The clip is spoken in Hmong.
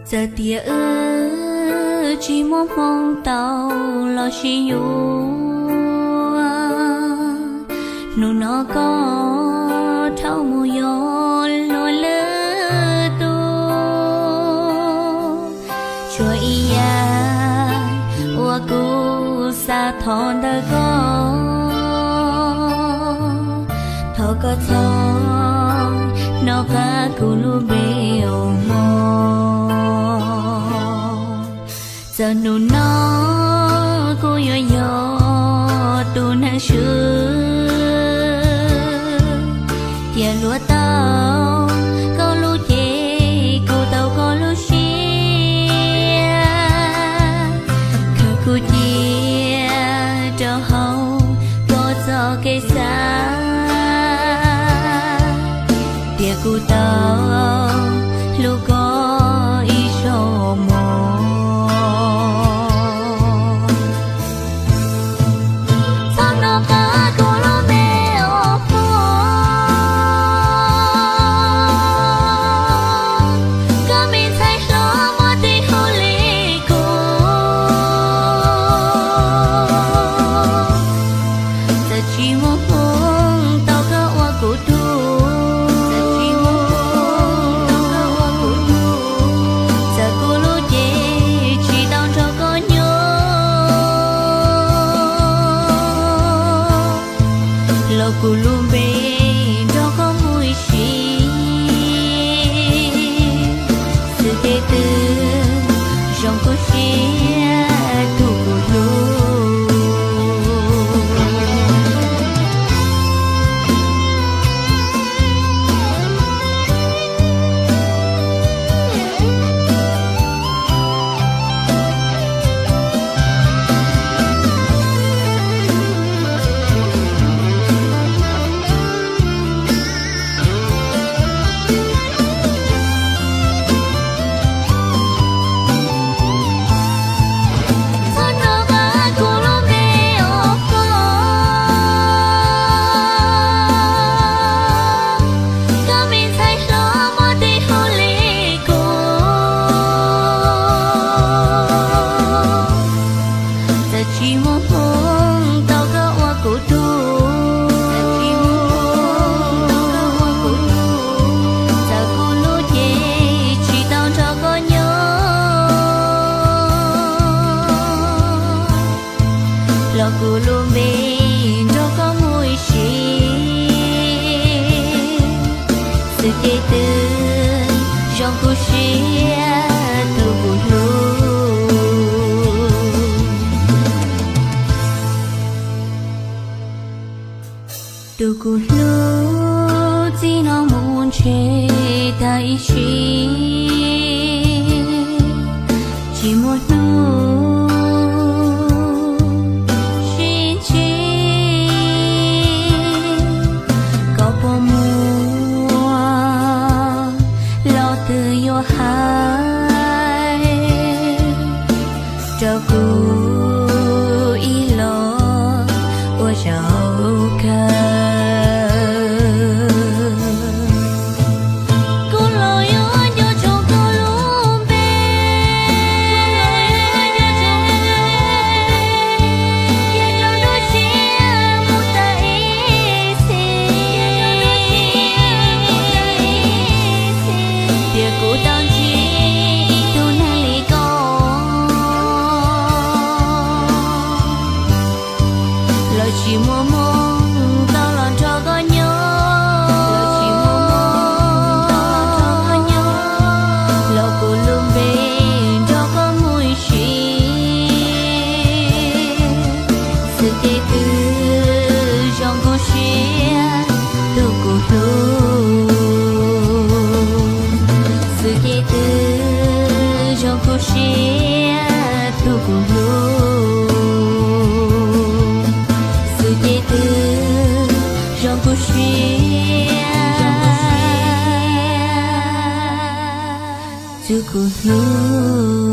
Txawm tias wb tsis muaj hmoo tau los sib yuav, hnub no koj dhau mus yuav luag lwm tus. Tshuav ib yam uas kuv xav thov ntawm koj, thov koj txhob hnov qab kuv lub npe os mog. Txawm hnub no kuv yuav yog tus neeg swb, cia luag tau koj lub cev, kuv tau koj lub siab, khaws kuv cia rau hauv koj txoj kev xav, tias kuv tau hlub koj ib zaug mog. Txhob hnov qab kuv lub npe os mog, koj me ntxhais hlob muaj tes hauj li kuv. Txawm tsis muaj hmoo tau koj ua kuv tug, txawm kuv lub cev tsis tau nrog koj nyob, los kuv lub npe nrog koj mus ib sim. Xwm ces twg zoo kuv siab tus kuv hlub. Txhob hnov qab kuv lub npe os mog, koj me ntxhais hlob muaj tes hauj li kuv. Txawm tsis muaj hmoo tau koj ua kuv tug, txawm kuv lub cev tsis tau nrog koj nyob, los kuv lub npe nrog koj mus ib sim. Xwm ces twg zoo kuv siab tus kuv hlub. Tus kuv hlub, txij no mus ntshe tag ib sim, tsis muaj hnub sib ntsib. Koj puas muaj lo twg yuav hais rau kuv ib los ua zaum kawg. Kuv los yuav nco tshaj koj lub npe, cia rau nruab siab mus tag ib txhis, tias kuv tau ntsib ib tug neeg li koj. Lawv tsis muaj hmoo tau los nrog koj nyob, los kuv lub npe nrog koj mus ib sim. Xwm ces twg zoo kuv siab tus kuv hlub. Xwm ces twg zoo kuv siab tus kuv hlub. Xwm ces twg zoo kuv siab tus kuv hlub.